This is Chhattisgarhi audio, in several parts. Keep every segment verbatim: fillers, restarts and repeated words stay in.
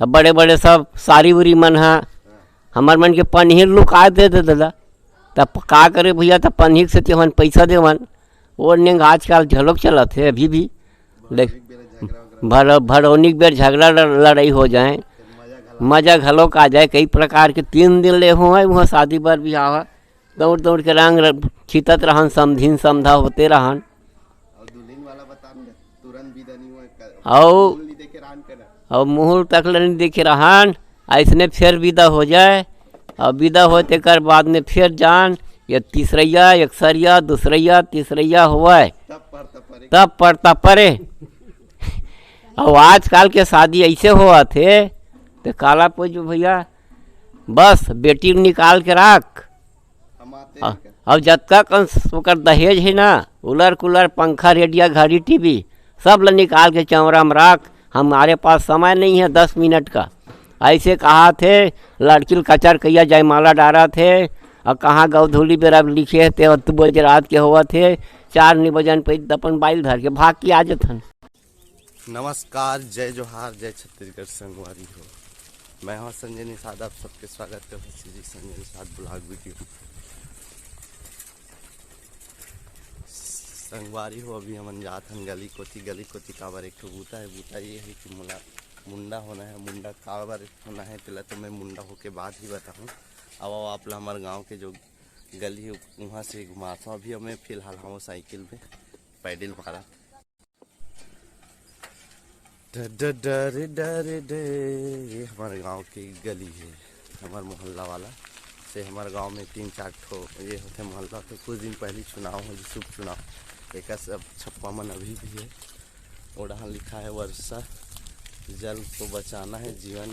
तब बड़े बड़े सब सारी उरी मन ह हमर मन के पनही लुका दे दे ददा। तब का करे भैया, तब पनही के सेती हमन पैसा देवन। वो नियम आजकल घलोक चलत हे अभी भी। देख, भर भरौनी के बेर झगड़ा लड़- लड़ाई हो जाए, मजा घलोक आ जाए। कई प्रकार के तीन दिन ले हो है वहाँ शादी बर बिहाव है। दौड़ दौड़ के रंग र- खींचत रहन, समधिन समधा होते रहन। और दुल्हन वाला बता न, तुरंत विदा नहीं हुआ कर, अउ मुंह नहीं देखे रहन कर। अउ मुंह तक ल नहीं देखे रहन, अइसने फेर विदा हो जाए। और विदा होए तेकर बाद में फेर जान, ये तीसरैया, एकसरैया, दूसरैया, तीसरैया होवय। तब पर तब परे। तब पर तब परे। और आजकल के शादी ऐसे होवत हे, तो काला पूछ भैया, बस बेटी निकाल के रख। हम आते हैं आ, क्या? अब जतका कन ओकर दहेज हे ना, उलर कुलर, पंखा, रेडिया, घड़ी, टीवी, सब ल निकाल के चौरा में रख। हमारे पास समय नहीं है दस मिनट का। ऐसे कहा थे, लड़की ल कचर कहिया जयमाला डारा थे, और कहाँ गौधूली बेरा लिखे हे, ते तू बजे रात के होवत हे, चार नी बजन पे अपन बाइल धर के भाग के आ जथन। नमस्कार, जय जोहार, जय छत्तीसगढ़ संगवारी हो। मैं हूं संजय निषाद, आप सबके स्वागत करत हूं जी संजय निषाद vlog video। संगवारी हो, अभी हमन जात हन गली कोती। गली कोती काबर, एक ठो बूता है। बूता ये है कि मोला मुंडा होना है। मुंडा काबर होना है, तेला तो मैं मुंडा होके बाद ही बताहूँ। अब, अब आप ला हमारे गांव के जो गली है, वहाँ से घुमाता हूँ। अभी मैं फिलहाल हूँ साइकिल में पैडल मारा। ड-, ड-, ड-, रे, ड-, रे, ड-, ये हमारे गांव की गली है, हमारे मोहल्ला वाला। से हमारे गांव में तीन चार ठो ये होते मोहल्ला, तो कुछ दिन पहले चुनाव हो, शुभ चुनाव, एक सब छप्पा मन अभी भी है। ओढ़ा लिखा है, वर्षा जल को बचाना है, जीवन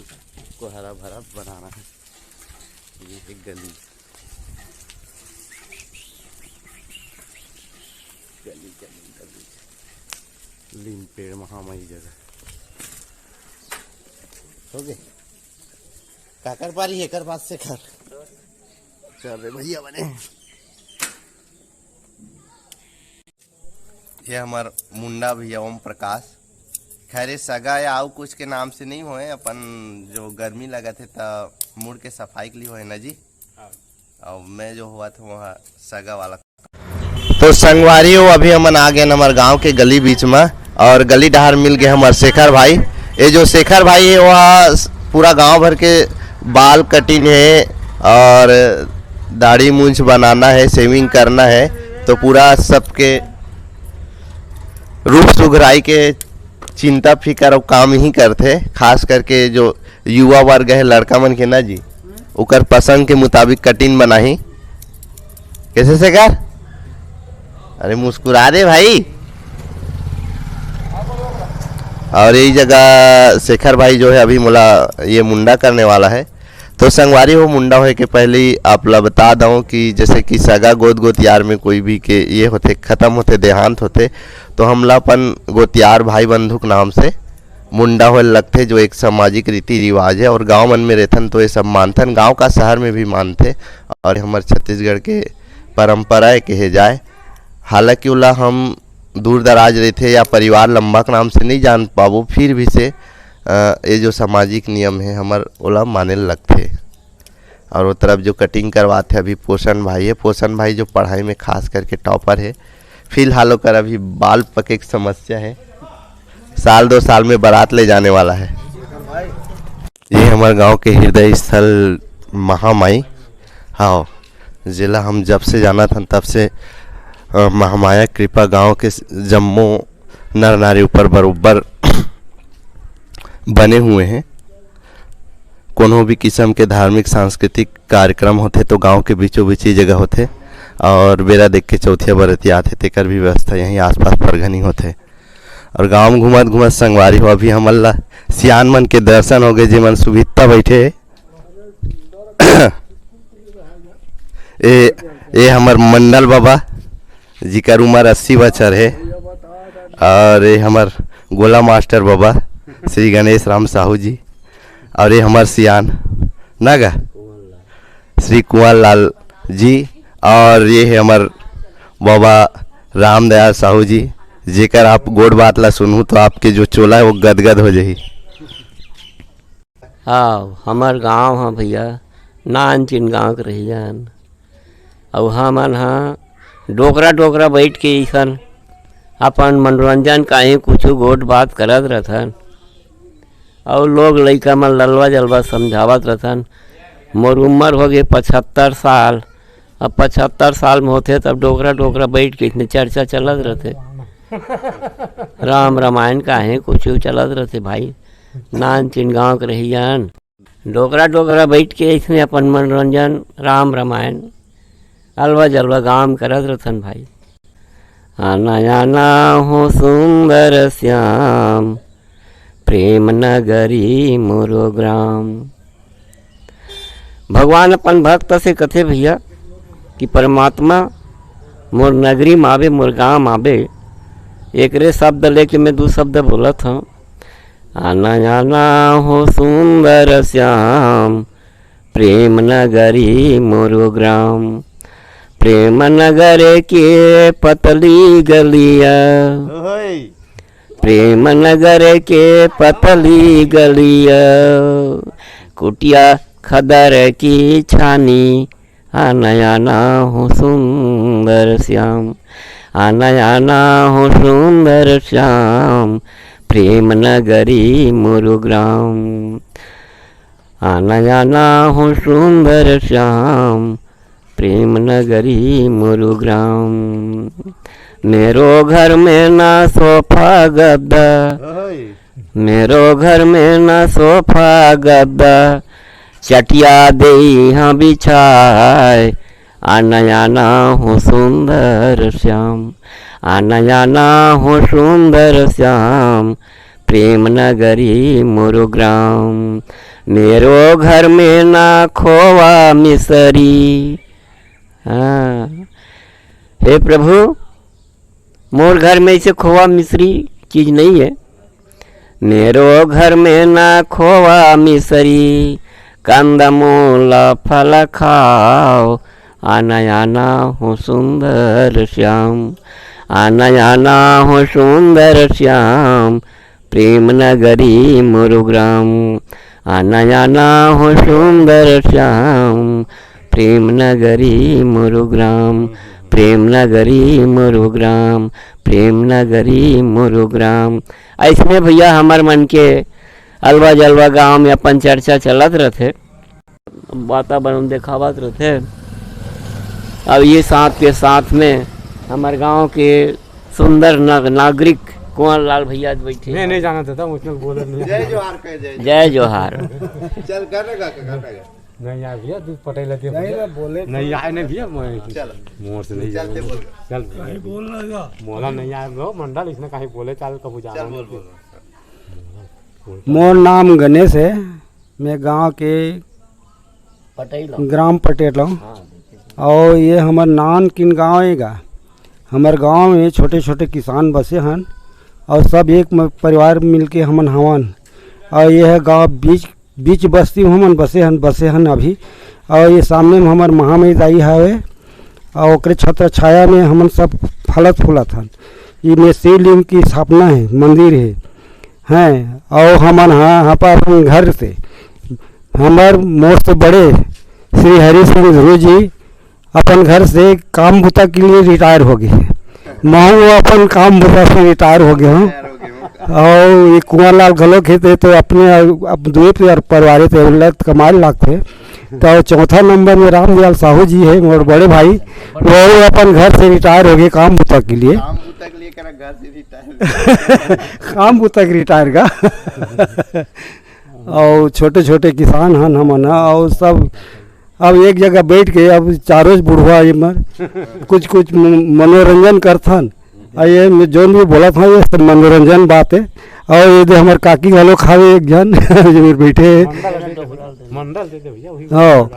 को हरा भरा बनाना है। ये है गली, गली, गली, गली। लीम पेड़ महामाई जगह। हो गए। काकर पारी एकर बात से कर। चल रे भैया बने। ये हमार मुंडा भैया ओम प्रकाश। खैर, ये सगा या आउ कुछ के नाम से नहीं होए, अपन जो गर्मी लगत है त मुड़ के सफाई के लिए होए ना जी। हाँ। और मैं जो हुआ था वहाँ सगा वाला। तो संगवारी हो, अभी हमन आ गए हमारे गांव के गली बीच में, और गली डहार मिल गए हमारे शेखर भाई। ये जो शेखर भाई है, वह पूरा गांव भर के बाल कटिंग है और दाढ़ी मूंछ बनाना है, सेविंग करना है, तो पूरा सबके रूप सुघराई के चिंता फिकर और काम ही करथे। खास करके जो युवा वर्ग है, लड़का मन के ना जी, ओकर पसंद के मुताबिक कटिंग बनाही। कैसे शेखर? अरे मुस्कुरा दे भाई। और यही जगह शेखर भाई जो है अभी मोला ये मुंडा करने वाला है। तो संगवारी हो, मुंडा होए के पहले ही आप ला बता दऊं कि जैसे कि सगा गोद गोतियार में कोई भी के ये होथे, खत्म होथे, देहांत होथे, तो हमला अपन गोतियार भाई बंधु के नाम से मुंडा होए लगथे, जो एक सामाजिक रीति रिवाज है। और गांव मन में रहथन तो ये सब मानथन, गांव का शहर में भी मानथे, और हमर छत्तीसगढ़ के परंपरा है कहे जाए। हालांकि ओला हम दूर दराज रहिथे या परिवार लंबा के नाम से नहीं जान पाबो, फिर भी से, अ, ये जो सामाजिक नियम है हमर, ओला माने ल लगथे। और वो तरफ जो कटिंग करवाथे अभी पोषण भाई है। पोषण भाई जो पढ़ाई में खास करके टॉपर है, फिलहाल ओकर अभी बाल पके के समस्या है, साल दो साल में बारात ले जाने वाला है। ये हमारे गांव के हृदय स्थल महामाई, हाँ, जेला हम जब से जानत हन तब से, अ, महामाया कृपा गांव के स-, जम्मो नर नारी ऊपर बरोबर बने हुए हैं। कोनो भी किस्म के धार्मिक सांस्कृतिक कार्यक्रम होथे तो गांव के बीचों बीच ये जगह होथे, और बेरा देख के चौथिया बरतिया आथे, तेकर भी व्यवस्था यहीं आसपास परघनी होथे। और गांव में घूमत घूमत संगवारी हो, अभी हमन ला सियान मन के दर्शन हो गए, जेमन सुभित्ता बैठे हे। ए, ए हमर मंडल बाबा, जिकर उम्र अस्सी बछर हे, और ए हमर गोला मास्टर बाबा श्री गणेश राम साहू जी, और ए हमर सियान ना गा श्री कुंवर लाल जी, और ये है हमर बाबा रामदयाल साहू जी, जेकर आप गोठ बात ला सुनहू तो आपके जो चोला है वो गदगद हो जाही। हव, हमर गांव ह भइया, नानचिन गांव के रहिया हन। अउ हमन ह डोकरा डोकरा बइठ के अइसन अपन मनोरंजन काहीं कुछु गोठ बात करत रथन। अउ लोग लइका मन ललवा जलवा समझावत रथन। मोर उमर होगे पचहत्तर साल। अब पचहत्तर साल में होथे, तब डोकरा डोकरा बइठ के अइसने चर्चा चलत रथे। राम रमायन काहीं कुछु चलत रथे भाई। नानचिन गांव के रहिया हन। डोकरा डोकरा बइठ के अइसने अपन मनोरंजन, राम रमायन, अलवा जलवा गांव में करत रथन भाई। आना आना हो सुंदर श्याम, प्रेम नगरी मोरो ग्राम। भगवान अपन भक्त से कथे भइया कि परमात्मा मोर नगरी म आबे, मोर गांव म आबे। एकरे शब्द लेके मैं दू शब्द बोलत हंव। आना आना हो सुंदर श्याम, प्रेम नगरी मोरो ग्राम। प्रेम नगर के पतली गलिया, प्रेम नगर के पतली गलिया, कुटिया खदर की छानी। आना आना हो सुंदर श्याम, आना आना हो सुंदर श्याम, प्रेम नगरी मोरो ग्राम। आना आना हो सुंदर श्याम, प्रेम नगरी मोरो ग्राम। मेरो घर में ना सोफा गद्दा, मेरो घर में ना सोफा गद्दा, चटिया देई हाँ बिछाए। आना आना हो सुंदर श्याम, आना आना हो सुंदर श्याम, प्रेम नगरी मोरो ग्राम। मेरो घर में ना खोवा मिसरी। हाँ, हे प्रभु, मोर घर में अइसे खोवा मिसरी चीज नइ हे। मेरो घर में ना खोवा मिसरी, कंदमूल फल खाव। आना आना हो सुंदर श्याम, आना आना हो सुंदर श्याम, प्रेम नगरी मोरो ग्राम। आना आना हो सुंदर श्याम, प्रेम नगरी मोरो ग्राम, प्रेम नगरी मोरो ग्राम, प्रेम नगरी मोरो ग्राम। अइसने भइया हमर मन के अलवा जलवा गांव में अपन चर्चा चलत रथे, वातावरण देखावत रथे। अब ये साथ के साथ में हमर गांव के सुंदर नग-, नागरिक कुंवर लाल भइया बइठे। मैं नहीं जाना चाहता, मुझमें बोला नहीं। जय जोहार कह, जय जय जोहार। चल, गाना गा के, गाना गा। नहीं यार भइया, तू पटेल है नहीं, भइया। मैं बोले नहीं आए नहीं भइया, मैं चल। मोर से नहीं चलते जाऊंगा। बोल। चल। नहीं बोलना का। मोला नहीं आए ब्रो, मंडल इसने कहीं बोले, चल कबू जाना चल, बोल, नहीं। बोल। मोर नाम गणेश है, मैं गांव के पटेल हूँ। ग्राम पटेल हूँ। हाँ, देखिए। और ये हमर नानकिन गांव हे गा। हमर गांव में छोटे-छोटे किसान बसे हन और सब एक म-, परिवार मिलके हमन हवन। और ये है गांव बीच, बीच बस्ती में हमन बसे हन, बसे हन अभी। और ये सामने में हमर महामाई दाई हवे और ओकरे छत्र छाया में हमन सब फलत फूलत हन। ये में शिवलिंग की स्थापना है, मंदिर है, हैं। और हमन हा, यहाँ पर अपन घर से, हमर मोर से बड़े श्री हरि सिंह ध्रुव जी अपन घर से काम बुता के लिए रिटायर हो गए हैं। महू अपन काम बुता से रिटायर हो गए हूँ। और ये कुंवर लाल घलो खेते तो अपने अब दुए पे और परिवारे ते उल्लत कमाए लागथे। तो चौथा नंबर में रामदयाल साहू जी है, मोर बड़े भाई, वो अपन घर से रिटायर हो गए काम बुता के लिए। काम बुता के लिए करा घर से रिटायर। काम बुता के रिटायर का। और छोटे-छोटे किसान हन हमन ह, और सब अब एक जगह बैठ के अब चारों बुढ़वा ये मर कुछ-कुछ म-, मनोरंजन करथन। और ये में जौन भी बोलत हन, ये सब मनोरंजन बात है। और ये दे हमर काकी घलो खावे एक झन, ये मेर बैठे हे। मंडल दे दे भैया, वही हाँ।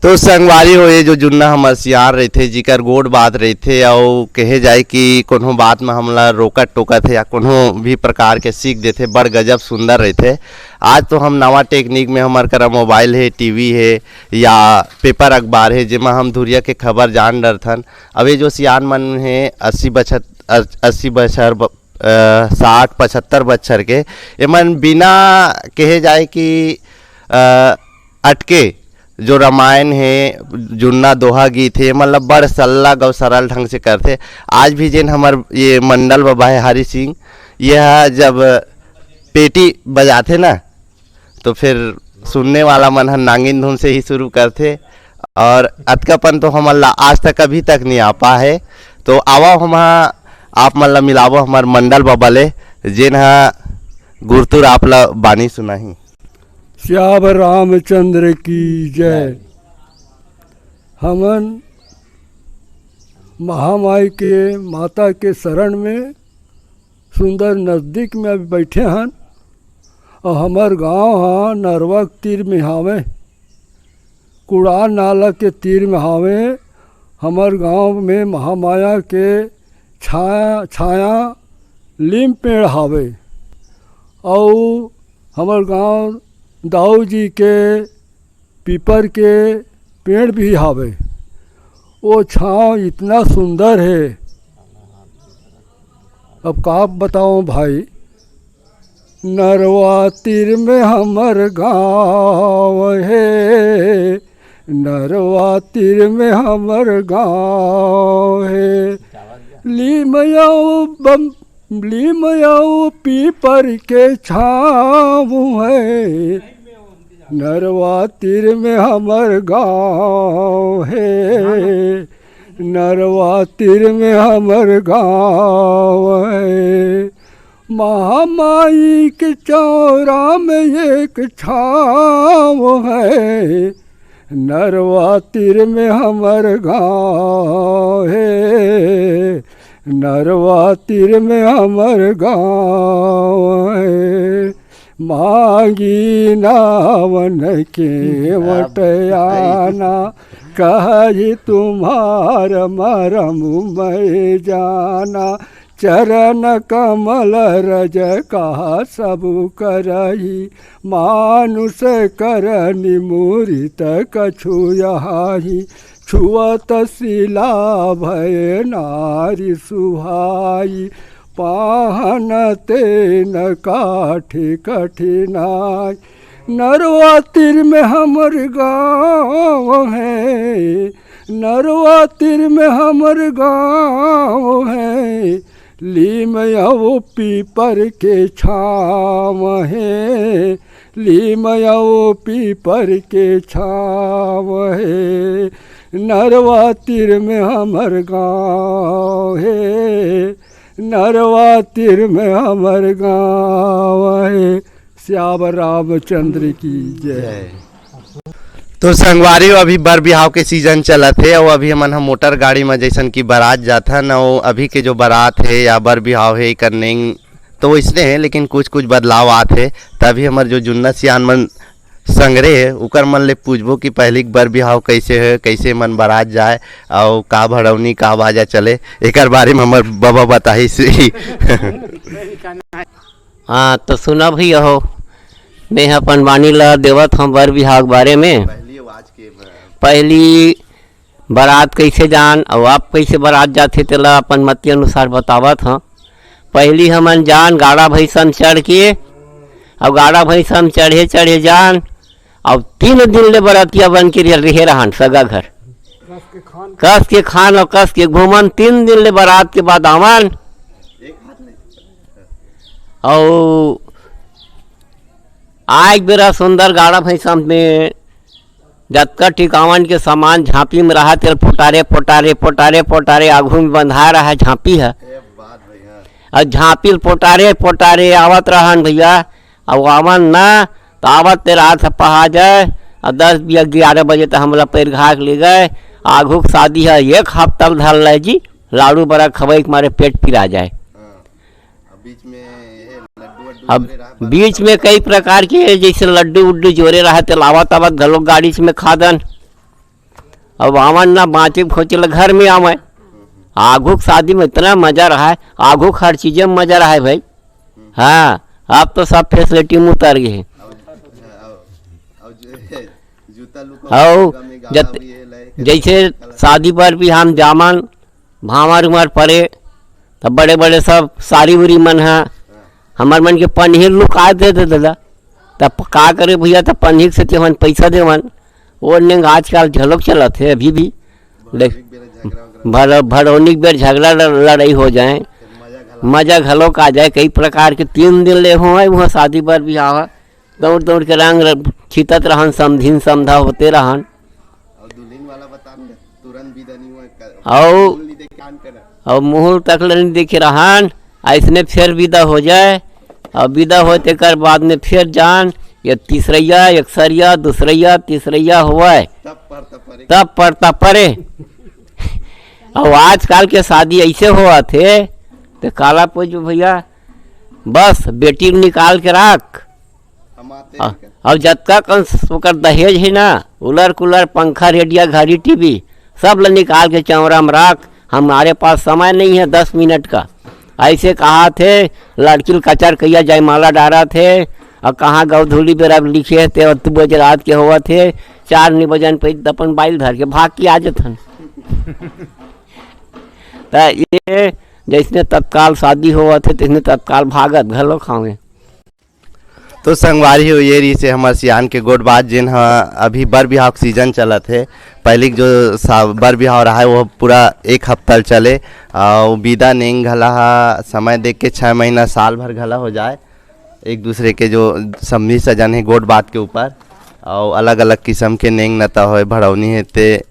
तो संगवारी हो, ये जो जुन्ना हमर सियान रहिथे, जिकर गोठ बात रहिथे, अउ कहे जाए कि कोनो बात म हमला रोकत टोकत हे या कोनो भी प्रकार के सीख देथे, बड़ गजब सुंदर रहिथे। आज तो हम नवा टेक्निक में हमर करा मोबाइल हे, टीवी हे या पेपर अखबार हे, जेमा हम धुरिया के खबर जान डरथन। अब ये जो सियान मन हे, अस्सी बछर, अस्सी बछर ब-, साठ पचहत्तर बच्छर के, एमन बिना कहे जाए कि अ, अटके जो रामायण हे, जुन्ना दोहा गीत हे, मतलब बड़ सल्लग अउ सरल ढंग से करथे। आज भी जेन हमर ये मंडल बबा हे हरि सिंह, ये ह जब पेटी बजाथे ना, तो फिर सुनने वाला मन ह नांगिन धुन से ही शुरू करथे। और अतकापन तो हमन ला आज तक अभी तक नहीं आ पा हे। तो आवा हम आप मन ला मिलाबो हमर मंडल बबा ले, जेन ह गुरतुर आप ला बानी सुनाही। सियावर रामचंद्र की जय। हमन महामाई के माता के शरण में सुंदर नजदीक में अभी बैठे हन। और हमर गांव ह नरवा के तीर में हावे, कुड़ार नाला के तीर में हावे। हमर गांव में महामाया के छाया छाया लीम पेड़ हावे। अउ हमर गांव दाऊ जी के पीपर के पेड़ भी हावे। वो छांव इतना सुंदर हे, अब का बताओ भाई। नरवा तीर में हमर गांव हे, नरवा तीर में हमर गांव हे। लीमयऊ बम लीमयऊ पीपर के छाँव हे, नरवा तीर में हमर गाँव हे, नरवा तीर में हमर गाँव हे। महामाई के चौरा में एक छाँव हे, नरवा तीर में हमर गाँव हे, नरवा तीर में हमर गाँव हे। मांगी नावन के वटयाना, कही तुम्हार मरम मैं जाना। चरण कमल रज कहा सब करही, मानुष करनि मुरित कछु यहाही। छुअत सिला भय नारि सुहाई, पाहन तेन काठि कठिनाई। नरवा तीर में हमर गाँव हे, नरवा तीर में हमर गाँव हे। लीम अउ पीपर के छाँव हे, लीम अउ पीपर के छाँव हे। नरवा तीर में हमर गाँव हे, नरवा तीर में हमर गाँव हे। सियावर रामचंद्र की जय। जय। तो संगवारी हो, अभी बर बिहाव के सीजन चलत हे अउ अभी हमन ह मोटर गाड़ी म जइसन कि बारात जाथन अउ अभी के जो बारात हे या बर बिहाव हे, एकर नेंग तो वइसने हे, लेकिन कुछ कुछ बदलाव आत हे। त अभी हमर जो जुन्ना सियान मन संगरे हे, उकर मन ले पूछबो कि पहिली के बर बिहाव कइसे हे, कइसे मन बारात जाय अउ का भड़ौनी, का बाजा चले, एकर बारे म हमर बबा बताही से। हाँ, तो सुना भैया हो, मैं ह अपन बानी ला देवत हूँ बर बिहाव के बारे में। पहली आवाज के ब- पहली बारात कैसे जान, अउ आप कैसे बारात जाथे, तेला अपन मति अनुसार बतावत हूँ। पहली हमन जान गाड़ा भैंसा म चढ़ के, अउ गाड़ा भैंसा म चढ़े चढ़े जान, अउ तीन दिन ले बरतिया बन के रहे रहन सगा घर। कस के खान अउ कस के घूमन, तीन दिन ले बारात के बाद आवन। अउ आज बेरा सुंदर गाड़ा भैंसा में जतका टिकावन के सामान झांपी में रहा, तेल पोटारे, पोटारे, पोटारे, पोटारे आघू में बंधा रहा झांपी है। अउ झांपी ल पोटारे, पोटारे आवत रहन भैया, अउ आवन ना, त आवत ते रात ह पहा जाए, अउ दस बजे, ग्यारह बजे त हमला पैर घाक ले गए। आघू के शादी ह एक हफ्ता ल धर ले जी, लाड़ू बरा खवई के मारे पेट पिरा जाए। अब बीच में कई प्रकार के जैसे लड्डू उड्डू जोरे रहा, ते लावत आवत घलोक गाड़ी में खादन। अब आवन ना बाँचे खोचे ल घर में आवे। आघू के शादी में इतना मजा रहा है, आघू के हर चीजें में मजा रहा है भाई। हाँ, अब तो सब फैसिलिटी में उतर गए हैं। अउ जत-, जैसे शादी पर भी हम जामन, भांवर उमर परे, तब बड़े बड़े सब सारी उरी मन ह हमर मन के पनही लुका दे दे दादा। तब का करे भैया, तब पनही से तेमन पैसा देवन। वो नेंग आजकल झलोक चलत हे अभी भी। देख, भर भरौनी के बेर झगड़ा लड़- लड़ाई हो जाए, मजा घलोक आ जाए। कई प्रकार के तीन दिन ले हो वहाँ शादी बर बिहाव ह। दौड़ दौड़ के रंग र- खींचत रहन, समधिन समधा होते रहन। और दुल्हन वाला बता दे, तुरंत विदा नहीं हुआ, क- अउ मुंह नहीं देख के आन करना। अउ मुंह तक ल नहीं देखे रहन, अइसने फेर विदा हो जाए। अउ विदा होए तेकर बाद में फेर जान, ये तीसरैया, एकसरैया, दूसरैया, तीसरैया होवय, तब पर तब पर एक तब पर तब परे। अउ आजकल के शादी ऐसे होवत हे, ते काला पूछबो भैया, बस बेटी ल निकाल के राख। हम आते अ-, हैं। अब जतका कन ओकर दहेज हे ना, उलर कुलर, पंखा, रेडिया, घड़ी, टीवी, सब ल निकाल के चौरा में राख। हमारे पास समय नहीं है दस मिनट का। ऐसे कहा थे, लड़की ल कचर कहिया जयमाला डारा थे, और कहाँ गौधूली बेरा लिखे थे, और तू बजे रात के होवत हे, चार नी बजन पे अपन बाइल धर के भाग के आ जथन। त ये जैसने तत्काल शादी होवत हे, तैसने तत्काल भागत घलो खावे। तो संगवारी हो, ये रहिसे हमर सियान के गोठ बात, जेन ह अभी बर बिहाव के सीजन चलत हे। पहिली के जो सा-, बर बिहाव रहा है, वो पूरा एक हफ्ता ल चले। अउ बिदा नेंग घला ह समय देख के छः महीना, साल भर घला हो जाए। एक दूसरे के जो समझी सजन हे गोठ बात के ऊपर, अउ अलग-अलग किस्म के नेंग नता होए, भड़ौनी हे ते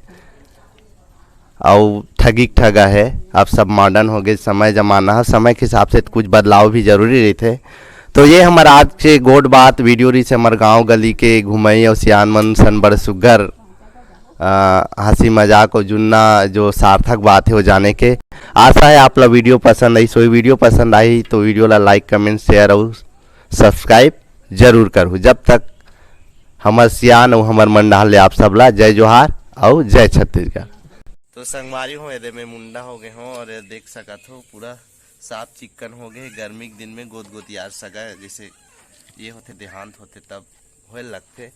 अउ ठगी के ठगा हे। अब सब मॉडर्न हो गए, समय जमाना है, समय के हिसाब से कुछ बदलाव भी जरूरी रहते। तो ये हमारा आज के गोठ बात वीडियो रहिसे हमारे गांव गली के घुमई और सियान मन सन बड़े सुग्घर, अ, हंसी मजाक और जुन्ना जो सार्थक बात है वो जाने के। आशा है आप ला वीडियो पसंद आई, सो वीडियो पसंद आई तो वीडियो ला लाइक, कमेंट, शेयर और सब्सक्राइब जरूर करू। जब तक हमर सियान अउ हमर मंडाहर ले आप सबला जय जोहार अउ जय छत्तीसगढ़। तो संगवारी हो, एदे में मुंडा हो गए हो और ये देख सकत हो पूरा साफ चिक्कन हो गए। गर्मी के दिन में गोदगोदियार सगा जैसे ये होते, देहांत होते तब होए लगते।